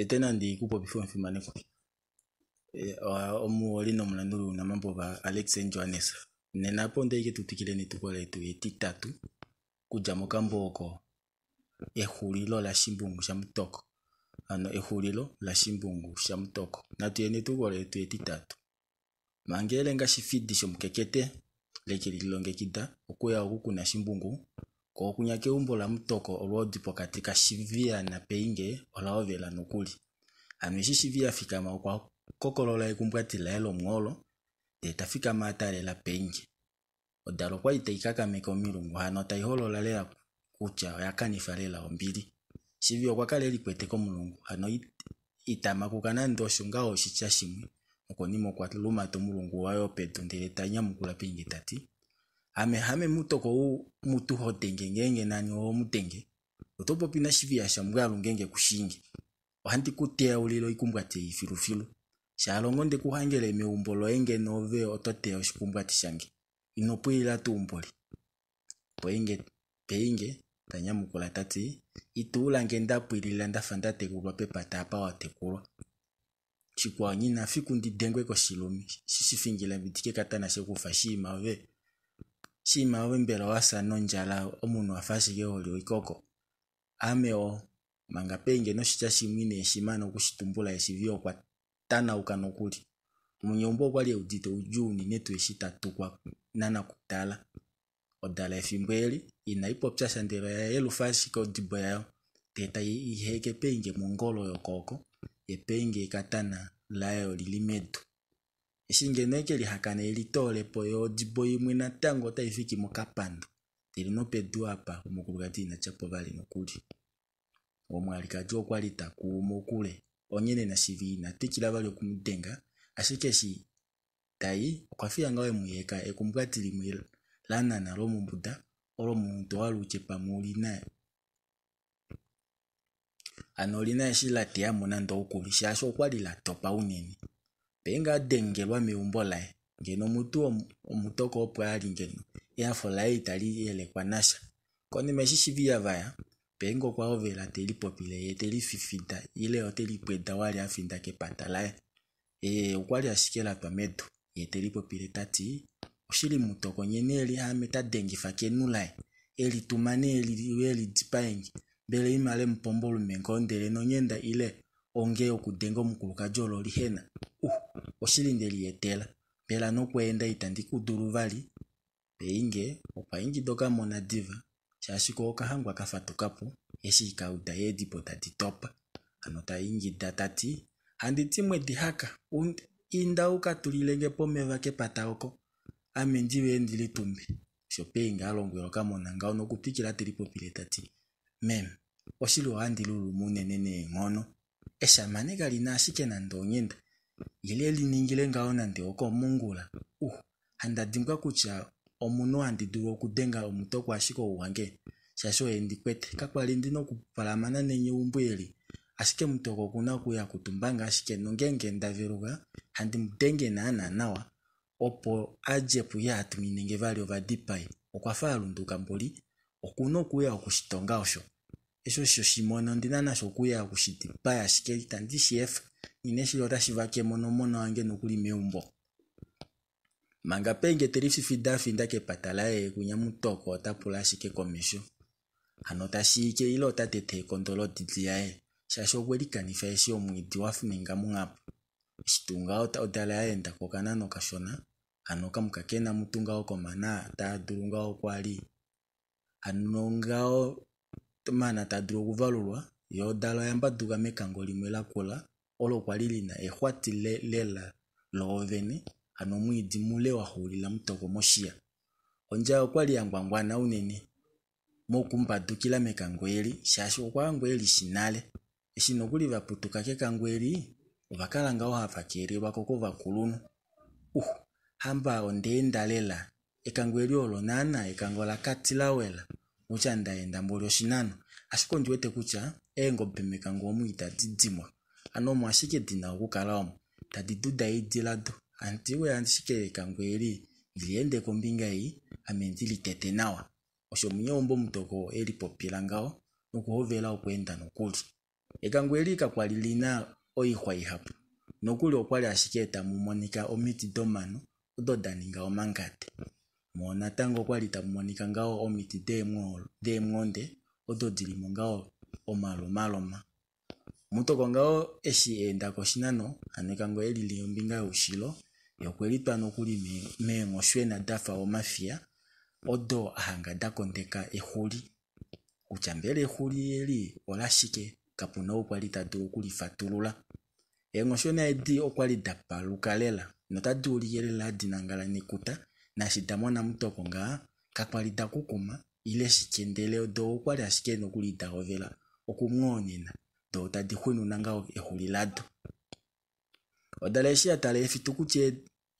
Tete nandi ku popife omufimanekwa omuholi nomulanduli wounamambova Alex Johannes. Nena apa onda ike tu twikile netukulwa letu etitatu okudja mokambo oko Exulilo laShimbungu shaMutoko. Hano exulilo laShimbungu shaMutoko. Natu ye netukulwa letu etitatu. Manga elenga Shifidi shomukekete leke lilongekida okuya oku kuna Shimbungu, ko okunya keumbo laMutoko olwoodi pokati kaShiviya naPeinge ola hovela nokuli. Hano eshi Shiviya a fikama okwa kokolola ekumbwati laye lomwoolo ndee ta fikama a taalela Peinge. Odalo okwali tai kakameke omilungu hano tai holola lela kutya oya kanifa lela ombili. Shivi okwa kala e likwete komulungu hano ita makuka nande osho ngaho oshitya shimwe nokonima okwa lumata omulungu waye wopedu ndele ta nyamukula Peinge ta ti, Ame hame mutoko ou mutu ho denge ngeenge nani oho mu denge. Oto popi naShiviya shaMbwalu ngeenge ku shiinge. Ohandi ku teyaulile oikumbwati ei filufilu. Shaalongo nde ku hangele meumbo loye ngeno ove oto teya oshikumbwati shange. Ino pwilila tuu mboli. Poinge, Peinge ta nyamukula ta ti, Ito ula nge nda pwilila nda fa nda tekulwa pepata apa wa tekulwa. Shikwao nghi na fiku ndi dengwe koshilumi shi shi fingile mbidi kekatana she ku fa shiima ove. Shiima ove mbela owa fya nondjala omunhu wa fa ashike ho li oikoko. Ame o, manga peinge noshitya shimwe ine shi mana oku shi tumbula eshivi okwa tanauka nokuli. Omunyeumbo okwali e udite oudjuu unene tuu eshi ta tukwa nanakutala. Odala efimbo eli inai popya sha ndele oya yelufa ashike odibo yayo ndee tai i heke peinge mongolo yokooko ye peinge ekatana laye olili medu. Eshi ngeno eke lihakana eli toole po yo odibo imwe natango otai fiki mokapando ndele nopedu apa omukulukadi ina tya po vali nokuli. Omwalikadi okwali ta kuu mokule onghene Nashivi ina twikila vali oku mu denga ashike eshi ta i okwa fiya ngaho e mu yeka ekumbwati limwe la nana lomombuda olo omunhu to halu utye pamwe oli na hano oli na eshi la teya mo nande oukuli shaashi okwali la topa unene. Peenga a dengelwa meumbo laye ngeno mutu omutoko opo a li ngeno ehafo laye itali yelekwa nasha. Konima eshi Shiviya va ya, Peenga okwa hovela te lipopile ye te lififida ile ote lipweda wali a finda kepata laye. Ee, okwa li ashike la twa medu, ye te lipopile ta ti, Oshili mutoko nye nee li haame ta dengifa kenhu laye, e li tuma nee li uye li dipae nge. Mbela eima lemupombolume ngoo ndele nonghenda ile onge yokudenga omukulukadi olo lihe na? Uh, oshili nde lietela. Mbela nokweenda itandi ku dulu vali? Peinge okwa ingida okamona diva, shaashi ko oka hangwa ka faduka po eshi ka uda eedibo tadi topa. Hano ta ingida ta ti, Handi ti mwedi haka, inda u ka tulile nge po omeva kepata oko, ame ndi uye ndi litumbe. Osho Peinge a lombwela okamona ngaho nokutwikila te lipopile ta ti, Meme, oshili ohandi luluma unene neenghono. Eshamane kali na ashike nande onghenda, ile li ningile ngaho nande okomongula. Uh, handa dimbwa kutya omunhu handi dulu okudenga omutoko ashike ou wange, shaashi oye ndi kwete. Kakwa li ndi na okupalamana nenyeumbo eli, ashike mutoko oku na okuya kutumbange ashike nongeenge nda veluka, handi mu denge naana nawa, opo a dje po iha tumine nge vali ovadipai. Okwa fa a lunduka mboli, oku na okuya oku shi tonga osho. Eshi osho shimwe ondi na nasho okuya oku shi dipaya ashike itandi shi efa. Nghine shili otashi vake mo nomona wange nokuli meumbo. Manga Penge te lififida a finda kepata laye ye kunya Mutoko ota pula ashike komesho. Hano ta shiike ile ota tete ekondo lodidi yaye shaashi okwe likanifa eshi omwiidi wa ninga muhapu. Eshi tuu ngaho odala ya enda ko okanano kashona hano okamuka kena mutu ngaho komana taa dulu ngaho kwali Hano ngaho omana taa dulu okuvalulwa, yo odala oya mbaduka mekango limwe lakula olo kwali li na exwati lela loovene, hano omwiidi mule wa xuulila mutoko moshiya. Ondjaya okwali ya ngwangwana unene mokumbadukila mekango eli shaashi okwa hangwa e li shi nale. Eshi nokuli va putuka kekango eli, ova kala ngaho hava keelelwa ko kovakulunhu. Uh, hamba onda enda lela Ekango eli olo naana ekango laKatilawela kutya nda enda mboli oshinano, ashike ondi wete kutya eengobe mekango omu itadi dimwa. Ano omo ashike di na okukala omo, tadi duda eedila do. Handi uya ashike ekango eli ndi li ende kombinga ei, ame ndi li tete nawa. Osho omunyeumbo mutoko e lipopila ngaho nokuhovela okweenda nokuli. Ekango eli kakwa li li na oixwa ihapu, nokuli okwali ashike tamu monika omiti domano odo da ninga omangade. Moo natango okwali tamu monika ngaho omiti deemwoonde odo di li mo ngaho omalomaloma. Mutoko ngaho eshi a enda ko oshinano, hano ekango eli lili ombinga youshilo, ye okwe litwa nokuli meenghoshwena dafa omafiya odo a hanga da kondeka exuli. Kutya mbela exuli eli olashike kapuna ou kwali ta dulu okulifatulula. Eenghoshwena edi okwali da paluka lela notadi ulike lela hadi nangala nekuta naashi da mona Mutoko ngaa kakwali da kukuma ile shike ndele do okwali ashike nokuli da hovela okumwoonena doo tadi xwinuna ngaho exuli lado. Odala eshi ya tala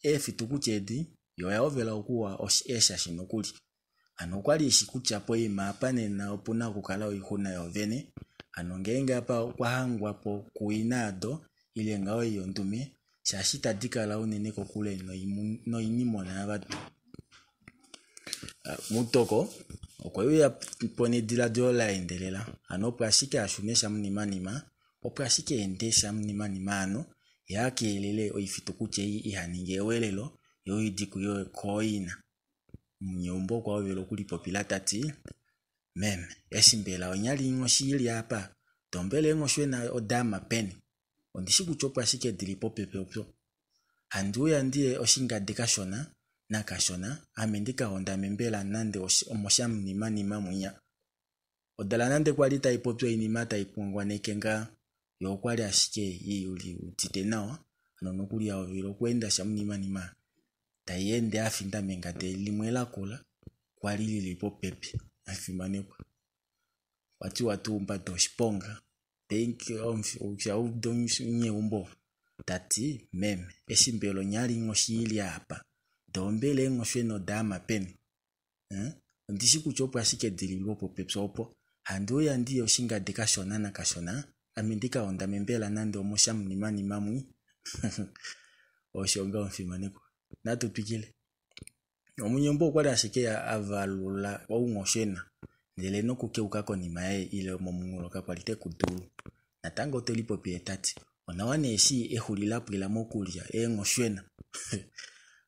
eefitukuti edi yo oya hovela okuwa eeshashi nokuli. Hano okwali eshi kutya poima apa nena opuna okukala oixuna yoovene, hano ngeenge apa okwa hangwa po kuina yado ile ngaho ei yondume shaashi itadi kala unene kokule noinimona yavatu. Mutoko okwe uya po nediladilo la endelela, hano opo ashike a shune shamunimanima, opo ashike ende shamunimanima hano, ye a keelele oifitukuti ei iha ninge ewelelo yo i dikuye kooina. Omunyeumbo okwa hovela okulipopila ta ti, Meme, eshi mbela onyali inghoshi ili apa, doo mbela eenghoshwena oda ama peni? Ondi shi kutya opo ashike di li popepi opo. Handi uya ndi ye oshingadi kashona nakashona, ame ndi ka hondame mbela nande omoshamunimanima mwinya. Odala nande kwa li tai popi oinima tai ngwangwaneke ngaa, yo okwa li ashike i udite nawa, hano nokuli ya hovela okweenda shamunimanima tai ende ya finda mengade limwe lakula kwa li li li popepi nafimanekwa. Okwa tiwa tuu mbada oshiponga. Shauda omunyeumbo ta ti, Meme, eshi mbela onyali inghoshi i li apa, doo mbela eenghoshwena oda ama peni? Ondi shi kutya opo ashike di li lwopopepi opo. Handi uya ndi ye oshingadi kashona nakashona, ame ndi ka hondame mbela nande omoshamunimanima mwi? Osho ngaho omufimanekwa. Natu twikile. Omunyeumbo okwa li ashike a valula ounghoshena ndele nokukeuka konima yaye ile momunghulo kakwa li te ku dulu. Natango ote lipopile ta ti, Onawa nee eshi exuli la pwila mokulya eenghoshwena.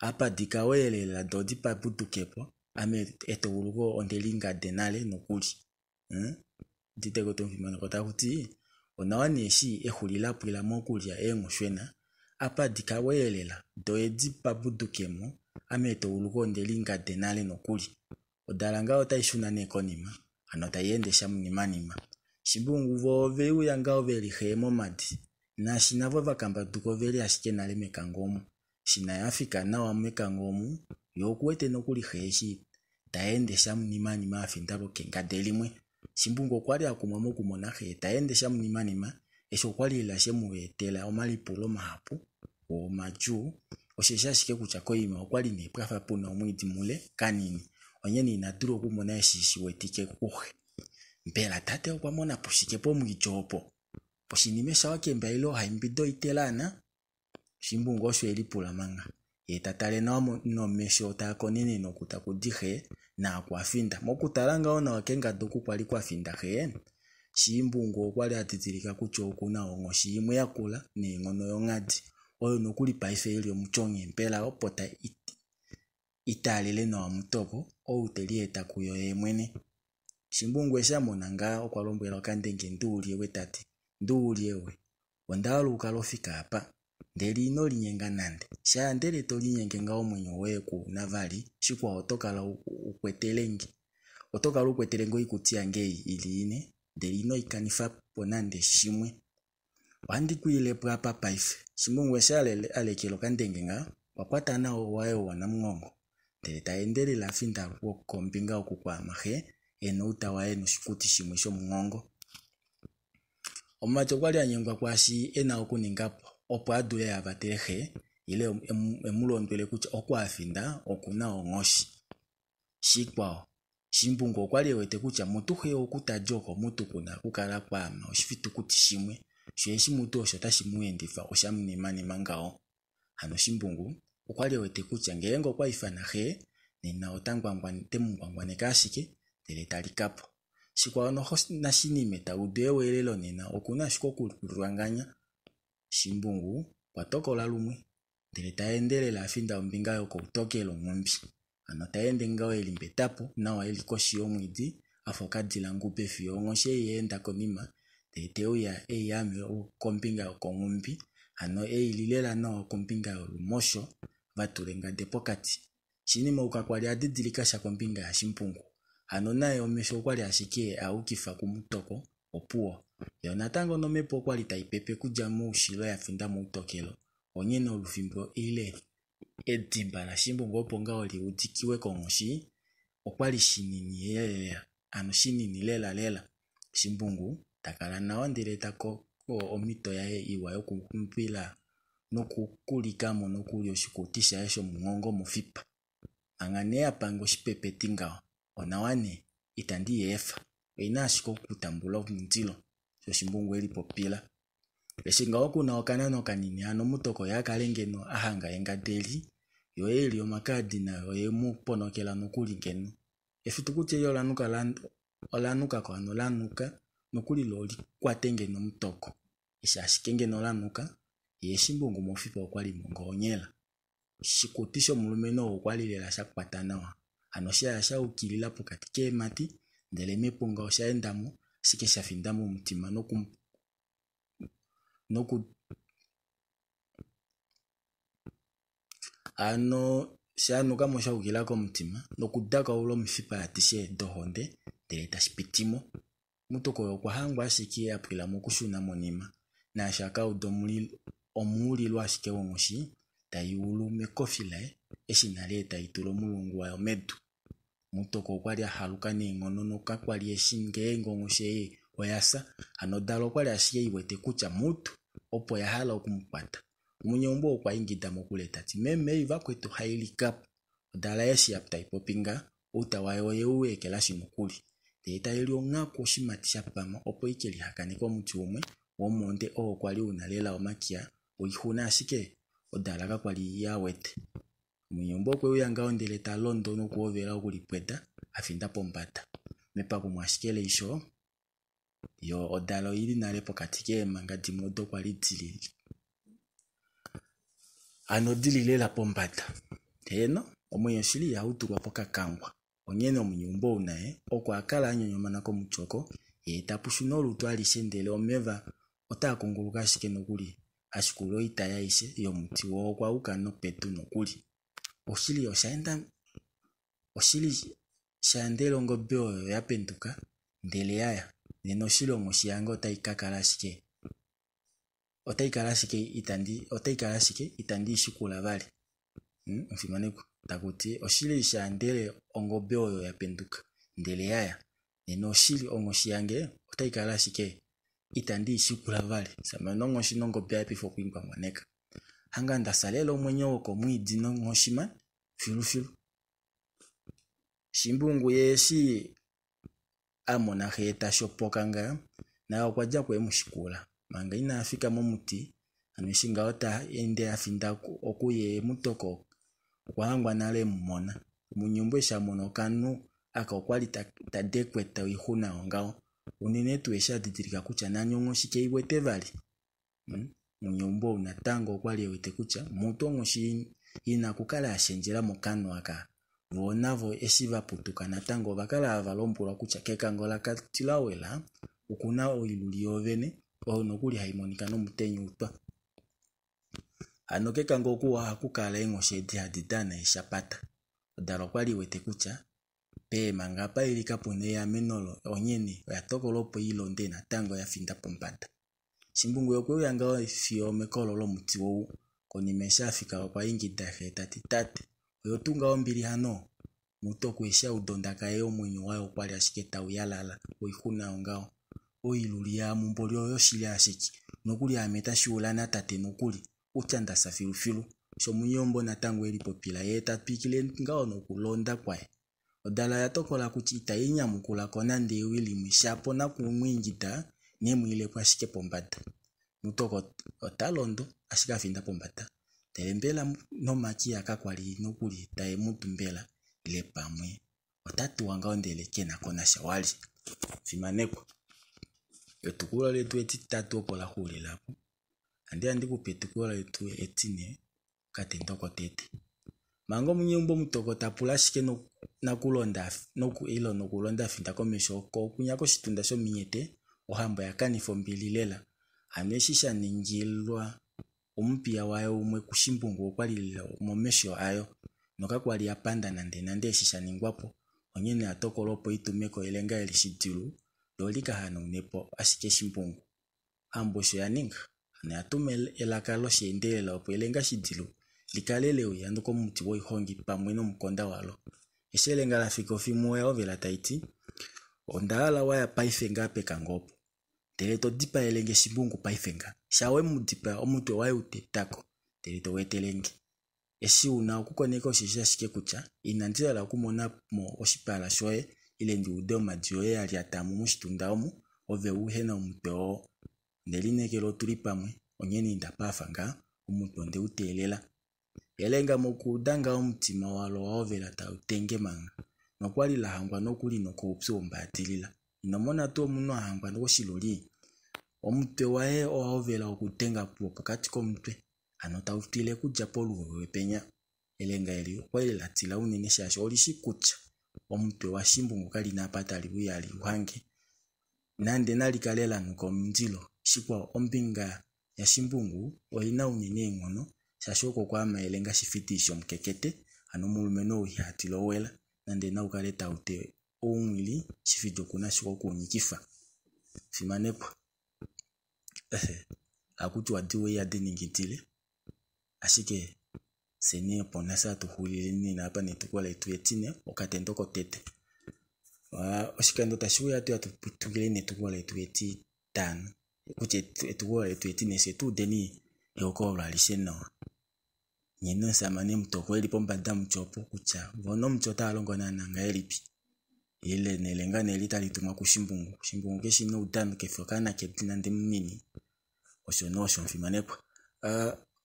Apa di ka weelela do di papuduke po, ame etauluko onde li ngade nale nokuli. Nditeko tuu omufimanekwa taku ti, Onawa nee eshi exuli la pwila mokulya eenghoshwena, apa di ka weelela, do edi papuduke mo, ame etauluko onde li ngade nale nokuli. Odala ngaho otai shuna nee konima, hano tai ende shamunimanima. Shimbungu vo ove uya ngaho ve li xee momadi, naashi navo va kambaduka ove li ashike nale mekango omu. Eshi naye a fika nawa mekango omu, ye oku wete nokuli xe eshi ta ende shamunimanima a finda lwokengade limwe. Shimbungu okwa li a kumwa mokumona xe ta ende shamunimanima, eshi okwa li lela she mu etela omalipulo mahapu oo omadjuu, osheshi ashike kutya koima okwa li nee pwa fa pu na omwiidi mule kanini, onghene ina dula okumona eshi shi wetike kuxe. Mbela tate okwa mona po shike pomwiidi opo? Oshinima shawakemba ile ohaimbi doitelaana? Shimbungu osho e lipula manga, ye ta tale nawa nomesho taa konenene oku taku di xe naaku a finda. Mokutala ngaho nawa kengadu oku kwa li kwa finda xe, Shimbungu okwa li a didilika kutya oku na onghoshi imwe ya kula neenghono yonghadi, oyo nokuli paife i li omutyonghempela opo ta i taalele nawa mutoko ou te lieta kuyo ye mwene. Shimbungu eshi a mona ngaa okwa lombwela okandenge Nduulyewe ta ti, Nduulyewe, onda hala u kale ofika apa, ndele ino linyenga nande. Shaa ndele to linyenge ngaho omwenyo woye ku u na vali, shikwao oto kala u kwetele nge. Oto kala u kwetele nge oikuti yange ei i li ine, ndele ino i kanifa po nande shimwe. Ohandi ku ile po apa paife. Shimbungu eshi a lekela okandenge ngaho, okwa kwata nawa owaye ou wanamunghongo, ndele ta endelele a finda lwokombinga oku kwaama xe e na outa waye noshikuti shimwe shomunghongo. Omumati okwa li a nyengwa kwaashi e na okuninga po opo a dule a vatele xe ile e mu londwele kutya oku a finda oku na onghoshi. Shikwao, Shimbungu okwa li e wete kutya mutu xe oku ta di oko mutu ku na okukala kwaama oshifitukuti shimwe, sho eshi mutu osho tashi mu endifa oshamunimanima ngaho. Hano Shimbungu okwa li e wete kutya ngeenge okwa ifana xe, nena ota te mu ngwangwaneke ashike ndele ta lika po. Shikwao noho nashinime taudu eweelelo nena okuna ashike okulwanganya. Shimbungu okwa tokola lumwe ndele ta endelele a finda ombinga yokoutokelo nhumbi. Hano ta ende ngaho e limbetapo nawa eli koshi yomwiidi afa okadila ngube fiyo onghoshi ei ya enda konima ndele teuya eiame kombinga yokonghumbi hano eili lela nawa kombinga yolumosho vatula engade pokati. Shinima ou kakwali a didilika sha kombinga yaShimbungu hano naye omesho okwali ashike a yukifa kumutoko opuwo. Yoo natango nomhepo okwali taipepe okudja moushilo yafinda moutokelo onghene olufimbo ile edimba laShimbungu opo ngaho liudikiwe konghoshi okwali shinini lela hano shinini lela lela. Shimbungu takala nawa ndele takongo omhito yaye iwa yokuxupila nokukulikamo nokuli oshikuti shaye shomuhongo mofipa. Manga nee apanga oshipepeti ngaho onawa nee itandi i efa oina ashike okutambula omundilo osho Shimbungu elipopila. Eshi ngaho kuna okanano kanini hano mutoko ye akale ngeno ahanga engade eli yo eli omakaadi nayo oyemu ponokela nokuli ngeno. Efitukuti eli olanuka olanukako hano lanuka nokuli lo likwate ngeno mutoko. Eshi ashike ngeno lanuka yee Shimbungu mofipa okwali mongoonyela. Oshikuti shomulumenhu ou okwali lela sha kwata nawa hano shaya sha yukilila pokati keemhati ndele mepunga osha endamo ashike sha finda momutima noku noku hano shanukamo sha yukila komutima nokudakaula omifipa adishe dohonde ndele tashi pitimo. Mutoko okwa hangwa ashike a pwila mokushuna monima naashi a ka uda omuulilo ashike wonghoshi tai ulu mekofi laye eshi nale tai tula omulungu wayo medu. Mutoko okwali a haluka neenghono nokakwali eshi ngeenge onghoshi ei oya fya hano odala okwali ashike i wete kutya mutu opo ya hala okumukwata. Omunyeumbo okwa ingida mokule tati meme ei vakwetu hailikapo. Odala eshi taipopi nga outa wayo oyeu ekelashi nokuli ndele taili onghaku oshimati shapama opo ike lihakane komuti umwe womwoonde oo kwali una lela omakiya oixuna ashike odala kakwali yawete. Omunyeumbo okwe uya ngaho ndele ta londo nokuhovela okulipweda afinda pombada. Mepakumo ashike leisho yo odala oili nale pokati keemanga dimwe odo kwali dili hano dili lela pombada. Heeno, omwenyo shili ihau tulwa pokakangwa. Onghene omunyeumbo ou naye oko a kala a nyonyomana komuti oko yee ta pushu nolutu alishe ndele omeva otaa kunguluka ashike nokuli ashikula oitai aishe yomuti woo okwa yuka nopedu nokuli. Oshili oshaenda oshili shaendele ongobe oyo ya penduka ndele yaya nena oshili onghoshi yange otai ka kala ashike otai kala ashike itandi otai kala ashike itandi i shikula vali. Omufimanekwa takuti oshili shaandele ongobe oyo ya penduka ndele yaya nena oshili onghoshi yange otai kala ashike itandi i shikula vali. Samana onghoshi nongobe ya paife okwiingwangwaneka. Hanga ndafya lela omwenyo wokomwiidi nonghoshi mani filufilu. Shimbungu yee eshi a mona xe ta shopoka ngaha naye okwa djako e mu shikula manga ina fika momuti hano eshi ngaho ta ende a finda okuye mutoko okwa hangwa nale e mu mona. Omunyeumbo eshi a mona okanhu aka okwali ta dekweta oixuna yongaho unene tuu eshi a didilika kutya nani onghoshi kei wete vali. Omunyeumbo ou natango okwali e wete kutya mutu onghoshi ina okukala ya shendjela mokanhu aka. Voo navo eshi va putuka natango ova kala hava lombwelwa kutya kekango lakatilawela okuna oiluli yoovene oyo nokuli hai monika nomutenya utwa. Hano kekango oku ohaku kala eenghoshi edi hadi dana eeshapata. Odala okwali i wete kutya peemanga apa ili kapuna eameno onghene oya tokola opo ilonde natango ya finda pombada. Shimbungu okwe uya ngaho fiyo omekolo lomuti ou. Konima eshi afika okwa ingida xe tati tate oyo tuu ngaho ombili hano? Mutoko eshi auda ondaka yaye omwenyo waye okwali ashike tau yalala oixuna yongaho. Oiluli yaamumboli oyo shili ashike nokuli ame tashiula natate nokuli utya ndafya filufilu. Shomunyeumbo natango elipopila yee ta twikile ngaho nokulonda kwaye. Odala oya tokola kutya itai nyamukulako nande ewi limwe shapo nakumwiingida nemwiilepo ashike pombada. Mutoko ota londo ashike afinda pombada. Ndele mbela nomakiya kakwali nokuli tae mutu mbela ile pamwe ota tuwa ngaho ndele kena konasha wali. Fimanekwa. Etukulwa letu etitatu opo la xuulila po. Handi handi kupe etukulwa letu etine, okatendo kotete. Manga omunyeumbo mutoko ta pula ashike nakulonda noku ile nokulonda finda komesho ko kunya koshitunda shominyete, ohamba oya kanifa ombili lela. Hano eshi sha ningilwa omupiya waye umwe kushimbungu okwali lela momesho ayo nokakwali a panda nande nande eshi sha ningwapo. Onghene a tokola opo itumeko elenga eli shidilu loo lika hanaunepo ashike shimbungu. Ohamba osho ya ninga hano oya tuma elaka losheendelela opo elenga shidilu likale leuya komuti woihongi pamwe nomukonda walo. Eshi elenga lafika ofimbo oya hovela taiti onda hala waya paife ngaa pekango opo ndele to dipaele nge shimbungu paife nga. Sha we mu dipaa omutwe waye u tetako ndele to etele nge. Eshi una okukoneka osheshi ashike kutya inandi hala okumona mo oshipala shoye ile ndi ude omadi oye a lyata mo moshitunda omu ove uhe na omutwe oo. Ondelineekela otuli pamwe onghene inda paafa ngaa omutwe onde u teelela. Elenga mokuuda ngaa omutima walo owa hovela tau tenge manga nokwali la hangwa nokuli nokoupyu wombaadilila. Ino mona tuu omunhu a hangwa koshiluli? Omutwe waye owa hovela okudenga lwopokati komutwe hano tau twile okudja poluwewe penya. Elenga eli okwali la tila unene shaashi olishi kutya omutwe washimbungu kalina apa tali uya li uhange nande nali kale la nuka omundilo. Shikwao ombinga yashimbungu oina unene eenghono shaashi oko kwaama elenga shifidi shomukekete hano omulumenhu ou iha tila owela nande naukale tau te oumwili shifidi okuna ashike okuunyikifa. Fimanekwa. Ohakutiwa diwa ihadi ningi dile ashike fyeni opo nafye hatu xulile nena apa netukulwa letu etine okatendo kotete. Oshikando tashi uya ohatu twikile netukulwa letu etitano kutya etukulwa letu etine fye tuudeni ehokololo alishe nawa. Nghene omushamane mutoko eli pombada yomuti opo kutya voo nomuti otava longo naana ngahelipi. Ile nelenga nee eli tali tumwa kushimbungu. Shimbungu keshi noudano kefi okaana kedi nande munini. Osho nee osho omufimanekwa.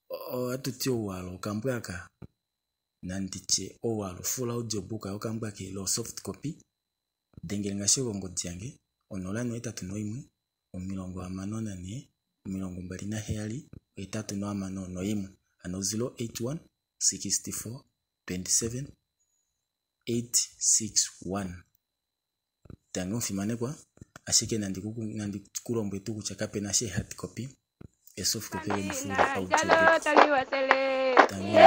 Ohatu ti ouhala okambwa aka nanditye ouhala full audio book okambwa ke lo soft copy. Dengele ngaashi kongodi yange 081 64 27 861 hano 081 64 27 861. Tangi omufimanekwa ashike nandi kulombwele tuu kutya kapena sha hard copy e-soft copy ove full audio book. Tangi.